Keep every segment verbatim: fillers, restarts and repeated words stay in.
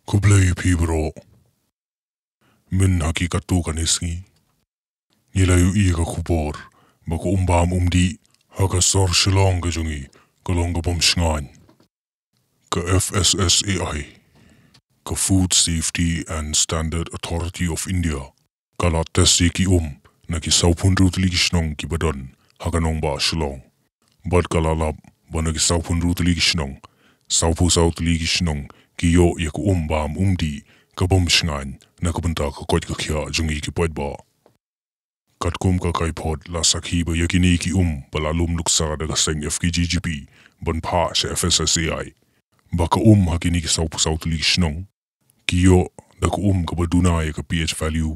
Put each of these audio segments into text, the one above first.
Khublei phi bro. Mynta ha ki katto katne sngi ngi la ïohi ïa ka khubor ba ka um bam um dih ha ka sor Shillong ka jong ngi ka long ka bym shngaiñ. Ka F S S A I, ka Food Safety and Standard Authority of India, ka la test ïa ki um na ki sawphew hynriew tylli ki shnong kiba don ha ka nongbah Shillong. Bad ka la lap ba na ki sawphew hynriew tylli ki shnong, sawphew saw tylli ki shnong ki ïoh ïa ka um bam um dih ka bym shngaiñ na ka bynta ka koit ka khiah jong ngi ki paidbah. Katkum ka kaiphod la sakhi ba ïa kine ki um ba la lum nuksa da ka seng F K G G P ban phah sha F S S A I, ba ka um ha kine ki sawphew saw tylli ki shnong ki ïoh da ka um kaba duna ïa ka pH value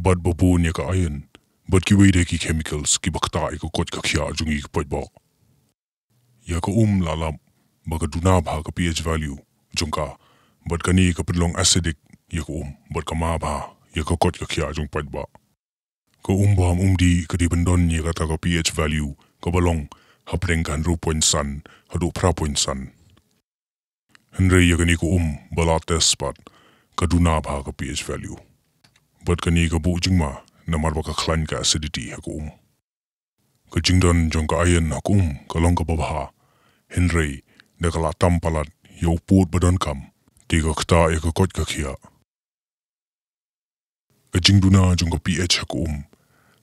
bad ba bun ïa ka iron bad kiwei de ki chemicals kiba ktah ïa ka koit ka khiah jong ngi ki paidbah. Ïa ka um la lap ba ka duna bha ka pH value jong ka, bad kane ka pynlong acidic ïa ka um bad ka ma bha ïa ka koit ka khiah jong paidbah. Ka um bam um dih ka dei ban don ïa kata ka pH value kaba long hapdeng ka hynriew point san haduh phra point san. Hynrei ïa kane ka um ba la test pat ka duna bha ka pH value, bad kane ka buh jingma namar ba ka khlaiñ ka acidity ha ka um. Ka jingdon jong ka iron ha ka um ka long kaba bha, hynrei da ka la tam palat ïa u pud ba donkam, te ka ktah ïa ka koit ka khiah. Ka jingduna jong ka pH ha ka um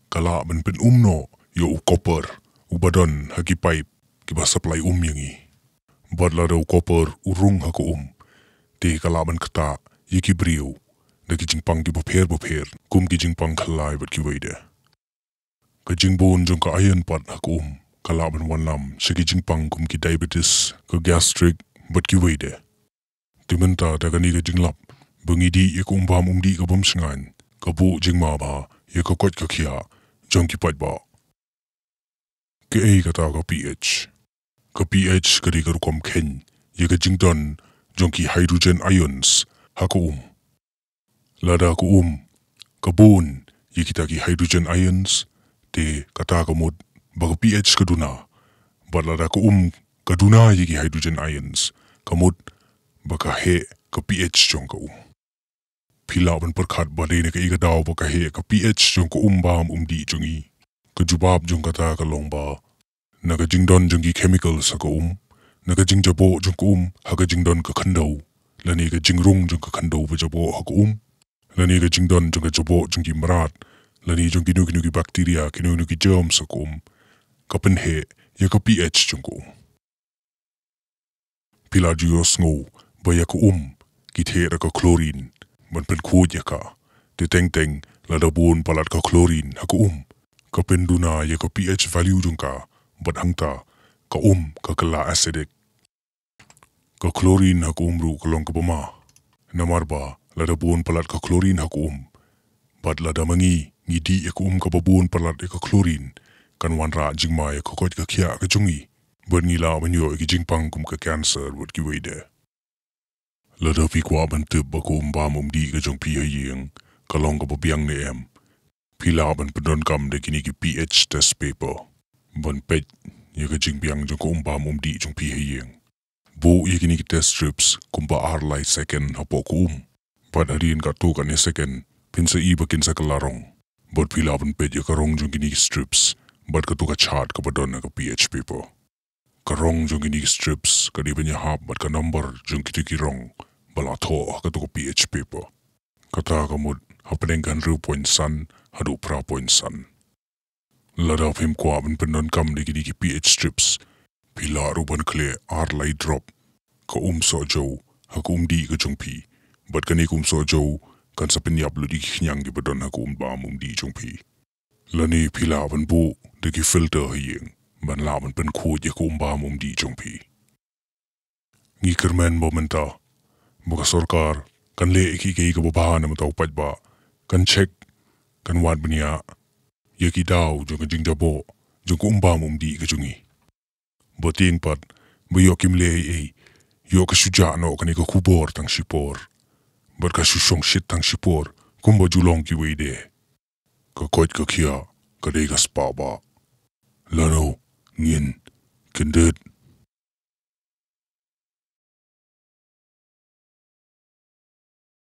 ka lah ban pynum noh ïa u copper uba don ha ki paip kiba supply um ïa ngi. Bad lada u copper u rung ha ka um, te ka lah ban ktah ïa ki briew da ki jingpang kiba pher ba pher, kum ki jingpang khyllai bad kiwei de. Ka jingbun jong ka iron pat ha ka um ka lah ban wanlam sha ki jingpang kum ki diabetes, ka gastric bad kiwei de. Te mynta da kane ka jinglap ba ngi dih ïa ka um bam um dih ka bym shngaiñ, ka buh jingma bha ïa ka koit ka khiah jong ki paidbah. Kaei kata ka pH? Ka pH ka dei ka rukom kheiñ ïa ka jingdon jong ki hydrogen ions ha ka um. Lada ka um ka bun ïa kita ki hydrogen ions, te kata ka mut ba ka pH ka duna. Bad lada ka um ka duna ïa ki hydrogen ions, ka mut ba ka heh ka pH jong ka um. Phi lah ban pyrkhat ba dei na kaei ka daw ba ka heh ka pH jong ka um bam um dih jong ngi? Ka jubab jong kata ka long ba na ka jingdon jong ki chemicals ha ka um, na ka jingjaboh jong ka um ha ka jingdon ka khyndew, lane ka jingrung jong ka khyndew ba jaboh ha ka um, lane ka jingdon jong ka jaboh jong ki mrad, lane jong kino kino ki bacteria, kino kino ki germs ha ka um, ka pynheh ïa ka pH jong ka um. Phi la ju ïohsngew ba ïa ka um ki theh da ka chlorine ban pynkhuid ïa ka. Te teng teng lada bun palat ka chlorine ha ka um, ka pynduna ïa ka pH value jong ka, bad hangta ka um ka kylla acidic. Ka chlorine ha ka um ruh ka long kaba ma. Namar ba lada bun palat ka chlorine ha ka um, bad lada ma ngi ngi dih ïa ka um kaba bun palat ïa ka chlorine, kan wanrah jingma ïa ka koit ka khiah ka jong ngi, bad ngi lah ban ïoh ïa ki jingpang kum ka cancer bad kiwei de. Lada phi kwah ban tip ba ka um bam um dih ka jong phi ha ïing ka long kaba biang ne em, phi lah ban pyndonkam da kine ki pH test paper ban peit ïa ka jingbiang jong ka um bam um dih jong phi ha ïing. Buh ïa kine ki test strips kumba ar lai second hapoh ka um. Bad hadien katto katne second phin sa i ba kin sa kylla rong. Bad phi lah ban peit ïa ka rong jong kine ki strips bad kato ka chart kaba don ha ka pH paper. Ka rong jong kine ki strips ka dei ban ïahap bad ka number jong kito ki rong ba la thoh ha kato ka pH paper. Kata ka mut hapdeng ka hynriew point san haduh phra point san. Lada phim kwah ban pyndonkam da kine ki pH strips, phi lah ruh ban khleh ar lai drop ka um sohjew ha ka um dih ka jong phi. Bad kane ka um sohjew kan sa pynïap lut ïa ki khñiang kiba don ha ka um bam um dih jong phi. Lane phi lah ban buh da ki filter ha ïing ban lah ban pynkhuid ïa ka um bam um dih jong phi. Ngi kyrmen ba mynta ba ka sorkar kan leh ïa kiei kiei kaba bha namar u paidbah, kan check, kan wad bniah ïa ki daw jong ka jingjaboh jong ka um bam um dih ka jong ngi. Ba tieng pat ba ïoh kim leh ei ei, ïoh ka shu jah noh kane ka khubor tang shipor, bad ka shu shongshit tang shipor kumba ju long kiwei de. Ka koit ka khiah ka dei ka spah bah. Lano ngin kyndit